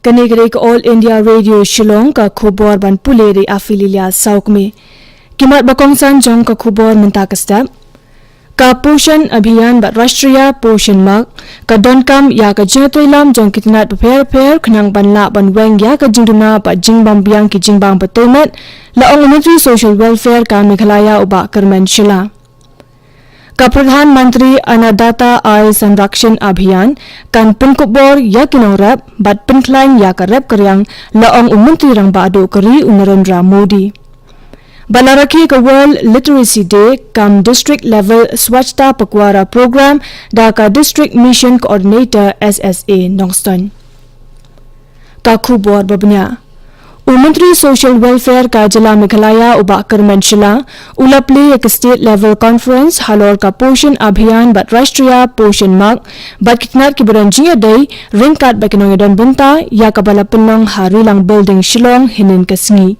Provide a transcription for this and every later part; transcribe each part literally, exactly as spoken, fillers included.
Kane ka dei ka All India Radio Shillong, ka khubor ban pule da i Afililia Saukme. Ki mat ba kongsan jong ka khubor mynta ka step. Ka Poshan Abhiyan bad Rashtriya Poshan Maah ka donkam ïa ka jingïatreilang jong ki tnat bapher bapher khnang ban lah ban weng ïa ka jingduna bad jingbym biang ki jingbam ba tei met, la ong u Myntri Social Welfare ka Meghalaya u Bah Kyrmen Shylla. Ka Pradhan Mantri Annadata Aay Sanrakshan Abhiyan kan pynkupbor ïa ki nongrep bad pynkhlaiñ ïa ka rep ka riang, la ong u Myntri Rangbah Duh ka ri u Narendra Modi. Bad la rakhe ka World Literacy Day kam District Level Swachhata Pakhwada Program da ka District Mission Coordinator S S A Nongstoiñ. Ka khubor ba bniah. U Myntri Social Welfare ka jylla Meghalaya u Bah Kyrmen Shylla u la plie ïa ka State Level Conference halor ka Poshan Abhiyan bad Rashtriya Poshan Maah bad ki tnat kiba don jingïadei ryngkat bad ki nongïadon bynta ïa kaba la pynlong ha Rilang Building Shillong hynnin ka sngi.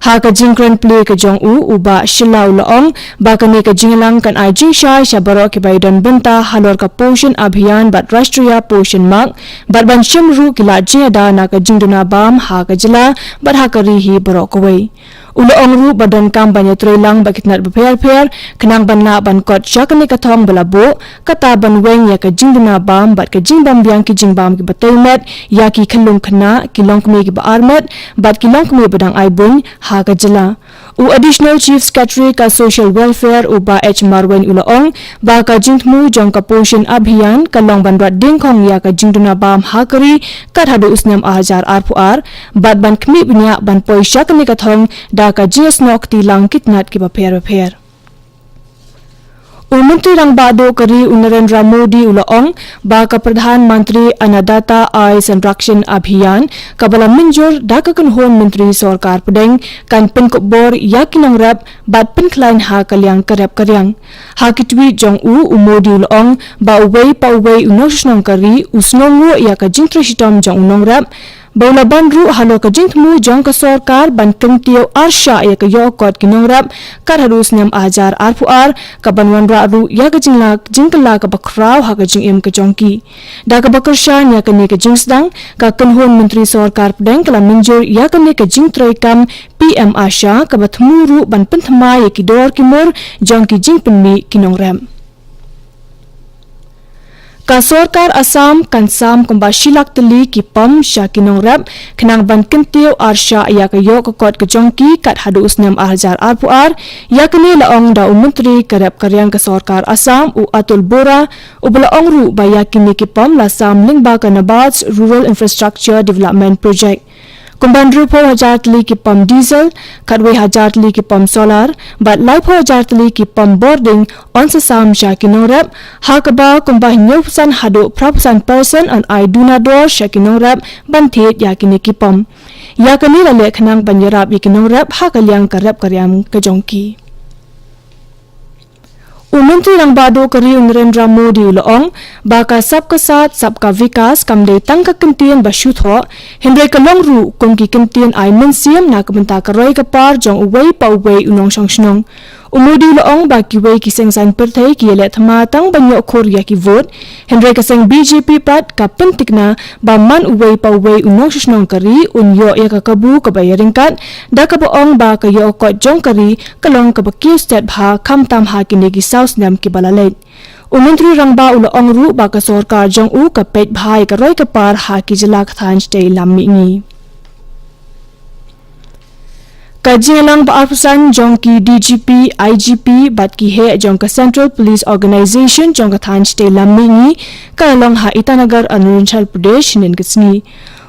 Ha ka jingkren plie ka jong u, u Bah Shylla u la ong ba kane ka jingïalang kan ai jingshai sha baroh kiba ïadon bynta halor ka Poshan Abhiyan bad Rashtriya Poshan Maah bad ban shim ruh ki lad jingïada na ka jingduna bam ha ka jylla bad ha ka ri hi baroh kawei. U la ong ruh ba donkam ban ïatreilang bad ki tnat bapher bapher khnang ban lah ban kot sha kane ka thong ba la buh, kata ban weng ïa ka jingduna bam bad ka jingbym biang ki jingbam kiba tei met ïa ki khyllung khynnah, ki longkmie kiba armet bad ki longkmie ba dang ai buiñ ha ka jylla. U Additional Chief Secretary ka Social Welfare u Bah H Marwein u la ong ba ka jingthmu jong ka Poshan Abhiyan ka long ban rat dingkhong ïa ka jingduna bam ha ka ri kat haduh u snem ar hajar arphew ar bad ban khmih bniah ban poi sha kane ka thong da ka jingïasnoh kti lang ki tnat kiba pher bapher. U Myntri Rangbah Duh ka ri u Narendra Modi u la ong ba ka Pradhan Mantri Annadata Aay Sanrakshan Abhiyan kaba la mynjur da ka kynhun Myntri Sorkar Pdeng kan pynkupbor ïa ki nongrep bad pynkhlaiñ ha ka liang ka rep ka riang. Ha ki tweet jong u, u Modi u la ong ba uwei pa uwei u nongshnong ka ri u sngewnguh ïa ka jingtrei shitom jong u nongrep, ba u la ban ruh halor ka jingthmu jong ka sorkar ban kyntiew arshah ïa ka ïoh kot ki nongrep kat haduh u snem ar hajar arphew ar, ka ban wanrah ruh ïa ka jingla jingkylla kaba khraw ha ka jingim ka jong ki. Da kaba kyrshan ïa kane ka jingsdang, ka kynhun Myntri Sorkar Pdeng ka la mynjur ïa kane ka jingtreikam P M ASHA kaba thmu ruh ban pynthymmai ïa ki dor ki mur jong ki jingpynmih ki nongrep. Ka sorkar Assam kan sam kumba shi lak tylli ki pom sha ki nongrep khnang ban kyntiew arshah ïa ka ïoh ka kot ka jong ki kat haduh u snem ar hajar arphew ar. Ïa kane la ong da u Myntri ka rep ka riang ka sorkar Assam u Atul Bora, uba la ong ruh ba ïa kine ki pom la sam lyngba ka NABARD's Rural Infrastructure Development Project. Kumba hynriewphew hajar tylli ki pom diesel, khatwei hajar tylli ki pom solar bad laiphew hajar tylli ki pom bording yn sa sam sha ki nongrep, ha kaba kumba hynñiewphew san haduh phraphew san percent yn ai duna dor sha ki nongrep ban thied ïa kine ki pom. Ïa kane la leh khnang ban ïarap ïa ki nongrep ha ka liang ka rep ka riang ka jong ki. U Myntri Rangbah Duh ka ri u Narendra Modi u la ong ba ka Sabka Saath Sabka Vikas kam dei tang ka kyntien ba shu thoh, hynrei ka long ruh kum ki kyntien ai mynsiem na ka bynta ka roi ka par jong uwei pa uwei u nongshong shnong. U Modi u la ong ba kiwei ki seng saiñ pyrthei ki ïaleh thma tang ban ïoh khur ïa ki vote, hynrei ka seng B J P pat ka pynthikna ba man uwei pa uwei u nongshong shnong ka ri un ïoh ïa ka kabu kaba ïaryngkat, da kaba ong ba ka ïoh kot jong ka ri ka long kaba kiew stet bha khamtam ha kine ki saw snem kiba la leit. U Myntri Rangbah u la ong ruh ba ka sorkar jong u ka peit bha ïa ka roi ka par ha ki jylla ka thaiñ shatei lam mihngi. Ka jingïalang ba arphew san jong ki D G P, I G P bad ki heh jong ka Central Police Organisation jong ka thaiñ shatei lam mihngi ka la long ha Itanagar, Arunachal Pradesh, hynnin ka sngi.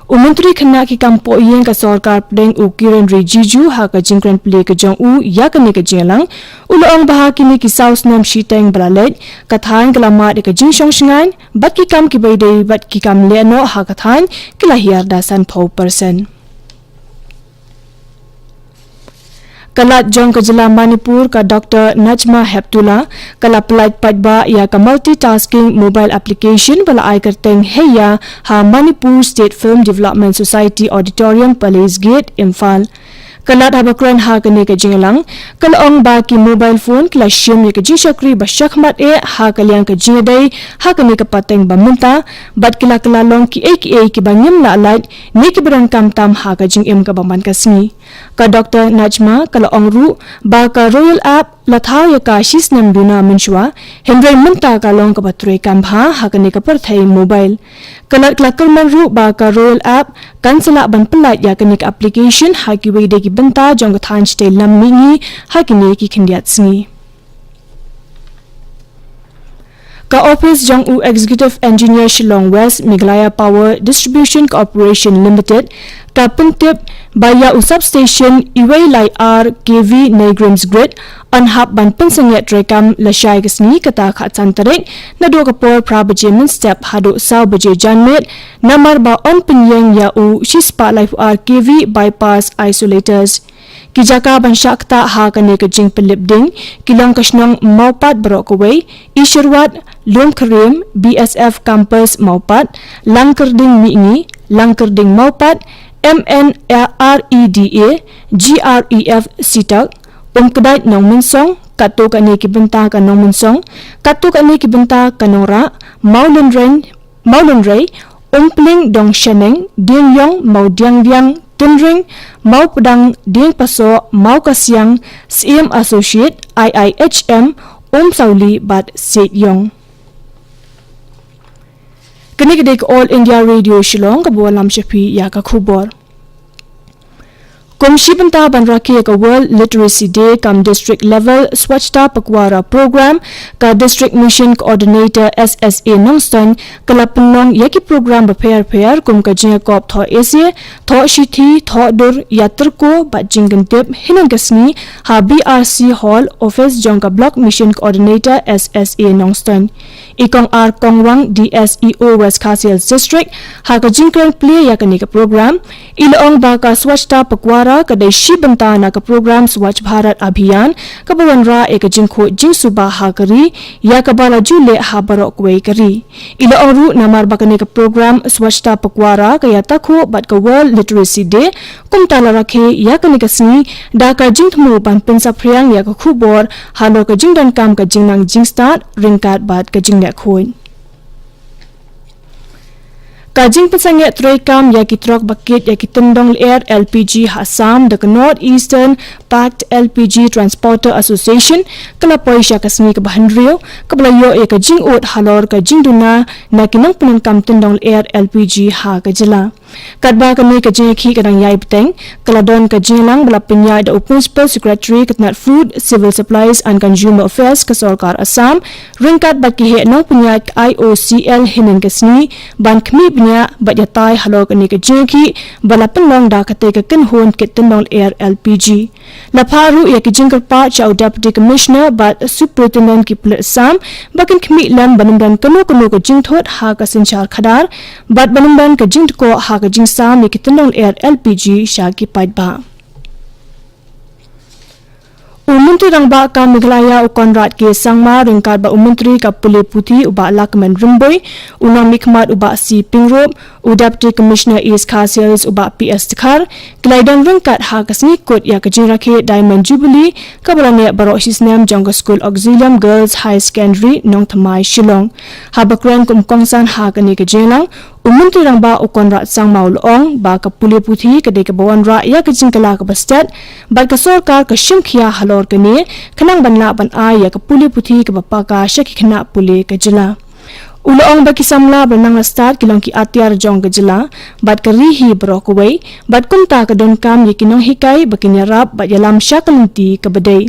U Myntri Khynnah ki Kam Pohïing ka Sorkar Pdeng u Kiren Rijiju ha ka jingkren plie ka jong u ïa kane ka jingïalang u la ong ba ha kine ki saw snem shiteng ba la leit, ka thaiñ ka la mad ïa ka jingshong shngaiñ bad ki kam kiba ïadei bad ki kam lehnoh ha ka thaiñ ki la hiar da sanphew percent. Ka Lat jong ka jylla Manipur ka Doctor Najma Heptulla ka la pyllait paidbah ïa ka multitasking mobile application ba la ai kyrteng Heya ha Manipur State Film Development Society Auditorium, Palace Gate, Imphal. Ka Lad haba kren ha kane ka jingïalang, ka la ong ba ki mobile phone ki la shim ïa ka jingshakri ba shakhmat eh ha ka liang ka jingïadei ha kane ka pateng ba mynta, bad ki la kylla long kiei kiei kiba ngim lah lait ne kiba donkam tam ha ka jingim kaba man ka sngi. Ka Doktor Najma ka la ong ruh ba ka Royal App la thaw ïa ka shisnem duna mynshuwa, hynrei mynta ka long kaba treikam bha ha kane ka pyrthei mobile. Ka Lad ka la kyrmen ruh ba ka Royal App kan sa lah ban pyllait ïa kane ka application ha kiwei de ki bynta jong ka thaiñ shatei lam mihngi ha kine ki khyndiat sngi. Ka ophis jong u Executive Engineer Shillong West Meghalaya Power Distribution Corporation Limited ka pyntip ba ïa u substation uwei lai ar K V Neigrim's Grid yn hap ban pynsangeh treikam lashai ka sngi, kata khatsan tarik, naduh ka por phra baje mynstep haduh saw baje janmiet, namar ba yn pynïeng ïa u shispah laiphew ar K V bypass isolators. Ki jaka ban shah ktah ha kane ka jingpynlip ding ki long ka shnong Mawpat baroh kawei, Isherwat, Lumkhyriem, B S F Campus Mawpat, Langkyrding Mihngi, Langkyrding Mawpat, M N R E D A, G R E F Sitak, Umkdait Nongmynsong, katto katne ki bynta ka Nongmynsong, katto katne ki bynta ka Nongrah, Mawlynrei, Mawlynrei, Umpling Dongshaneng, Diengyong, Mawdiangdiang, Tynring, Mawpdang, Diengpasoh, Mawkasiang, Syiem Associate, I I H M, Umsawli bad Seityong. Kane ka dei ka All India Radio Shillong kaba wallam sha phi ïa ka khubor. Kum shi bynta ban rakhe ïa ka World Literacy Day kam District Level Swachhata Pakhwara Program, ka District Mission Coordinator S S A Nongstoiñ ka la pynlong ïa ki program bapher bapher kum ka jingïakop thoh essay, thoh shithi, thoh dur, ïatyrko bad jingkyntip hynnin ka sngi ha B R C Hall, office jong ka Block Mission Coordinator S S A Nongstoiñ. I Kong R Kongwang, D S E O West Khasi Hills District, ha ka jingkren plie ïa kane ka program, i la ong ba ka Swachhata Pakhwara ka dei shi bynta na ka program Swachh Bharat Abhiyan kaba wanrah ïa ka jingkhuid jingsuba ha ka ri, ïa kaba la ju leh ha baroh kawei ka ri. I la ong ruh namar ba kane ka program Swachhata Pakhwara ka ïatakhuh bad ka World Literacy Day, kumta la rakhe ïa kane ka sngi da ka jingthmu ban pynsaphriang ïa ka khubor halor ka jingdonkam ka jingnang jingstad ryngkat bad ka jingleh khuid. Ka jingpynsangeh treikam ïa ki trok ba kit ïa ki tyndong lyer L P G ha Assam da ka North Eastern Pact L P G Transporter Association ka la poi sha ka sngi kaba hynriew, kaba la ïoh ïa ka jingud halor ka jingduna na ki nongpyndonkam tyndong lyer L P G ha ka jylla. Katba kane ka jingïakhih ka dang ïai bteng, ka la don ka jingïalang ba la pynïaid da u Principal Secretary ka tnat Food, Civil Supplies and Consumer Affairs ka sorkar Assam, ryngkat bad ki heh nongpynïaid ka I O C L hynnin ka sngi, ban khmih bniah bad ïatai halor kane ka jingïakhih ba la pynlong da katei ka kynhun kit tyndong lyer L P G. La phah ruh ïa ki jingkyrpad sha u Deputy Commissioner bad Superintendent ki pulit Assam ba kin khmih lem ban ym don kano kano ka jingthut ha ka synshar khadar bad ban ym don ka jingtkoh ha ka jingsam ïa ki tyndong lyer L P G sha ki paidbah. U Myntri Rangbah ka Meghalaya u Conrad K Sangma ryngkat bad u Myntri ka Pule Puthi u Bah Lahkmen Rymbui, u Nongmihkhmat u Bah C Pyngrope, u Deputy Commissioner East Khasi Hills u Bah P S Dkhar, ki la ïadon ryngkat ha ka sngi kut ïa ka jingrakhe Diamond Jubilee kaba la neh baroh shisnem jong ka skul Auxilium Girls Higher Secondary Nongthymmai Shillong. Haba kren kum u kongsan ha kane ka jingïalang, u Myntri Rangbah u Conrad Sangma u la ong ba ka Pule Puthi ka dei kaba wanrah ïa ka jingkylla kaba stet bad ka sorkar ka shim khia halor kane, khnang ban lah ban ai ïa ka Pule Puthi kaba paka sha ki khynnah pule ka jylla. U la ong ba ki samla ba la nang la stad ki long ki atiar jong ka jylla bad ka ri hi baroh kawei, bad kumta ka donkam ïa ki nonghikai ba kin ïarap bad ïalam sha ka lynti kaba dei.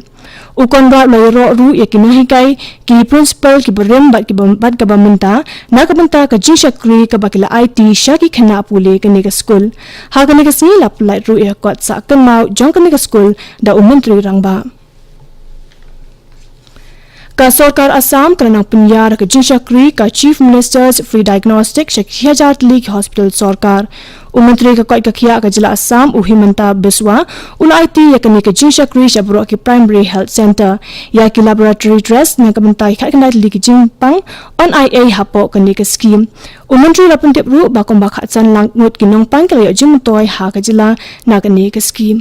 U Conrad u la ïaroh ruh ïa ki nonghikai, ki principal kiba rim bad kiba, bad kaba mynta na ka bynta ka jingshakri kaba ki la aiti sha ki khynnah pule kane ka skul. Ha kane ka sngi la pyllait ruh ïa ka kot sah kynmaw jong kane ka skul da u Myntri Rangbah. Ka sorkar Assam ka la nang pynïar ka jingshakri ka Chief Minister's Free Diagnostic sha ki hajar tylli ki hospital sorkar. U Myntri ka koit ka khiah ka jylla Assam u Himanta Biswa u la aiti ïa kane ka jingshakri sha baroh ki Primary Health Centre. Ïa ki laboratory test na ka bynta ki khatkhyndai tylli ki jingpang yn ai ei hapoh kane ka skhim. U Myntri u la pyntip ruh ba kumba khatsan lak ngut ki nongpang ki la ïoh jingmyntoi ha ka jylla na kane ka skhim.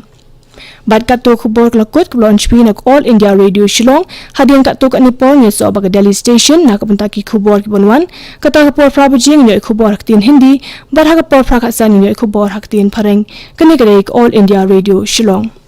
Bad katto ka khubor ka la kut, ka la wan shaphrang na ka All India Radio Shillong. Hadien katto katne por ngin ïasoh bad ka Delhi Station na ka bynta ki khubor kiban wan. Kata ka por phra baje ngin ïoh khubor ha ka ktien Hindi, bad ha ka por phra khatsan ngin ïoh khubor ha ka ktien Phareng. Kane ka dei ka All India Radio Shillong.